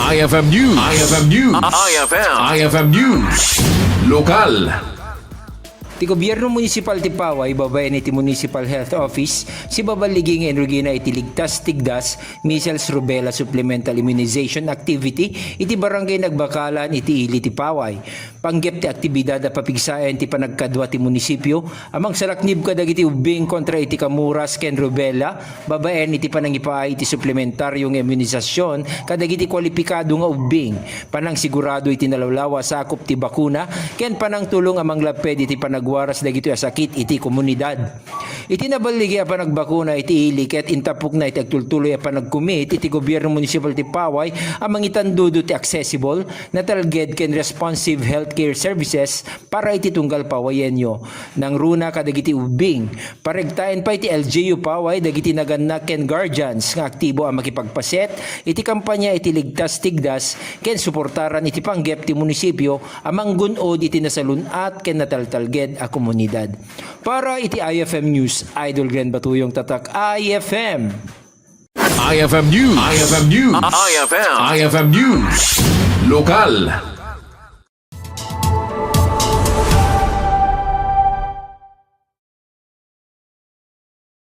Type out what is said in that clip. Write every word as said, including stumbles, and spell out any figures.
I F M News. I F M News. I F M. I F M News. Lokal. Ti Gobierno Munisipal ti Paway babaen iti Municipal Health Office, sibaballigi nga inrugina iti ligtas tigdas, measles, rubella supplemental immunization activity iti barangay Nagbakalan iti ili ti Paway. Panggep ti aktibidad a papigsaen ti panagkadua ti munisipio a mangsalaknib kadagiti ubbing kontra iti kamuras ken rubella, babaen iti panangipaay iti suplementario nga immunisasyon kadagiti kwalipikado nga ubbing, panangsigurado iti nalawlaw a sakup ti bakuna, ken panangtulong a manglapped iti panagwaras dagitoy a sakit iti komunidad. Iti naballigi a panagbakuna iti ili ket intapokna iti agtultuloy a panagkumit iti Gobierno Munisipal ti Paway a mangitandudo ti accessible, natalged ken responsive healthcare services para iti tunggal pawayenyo. Nangruna kadagiti ubbing, paregtaen pay ti L G U Paway dagiti nagannak ken guardians nga aktibo a makipagpaset iti kampanya iti ligtas tigdas ken suportaran iti panggep ti munisipio a manggun-od iti nasalun-at ken nataltalged a komunidad. Para iti I F M News, Idol Glenn Batuyong, Tatak I F M. I F M News. I F M News. I F M. I F M News. Lokal.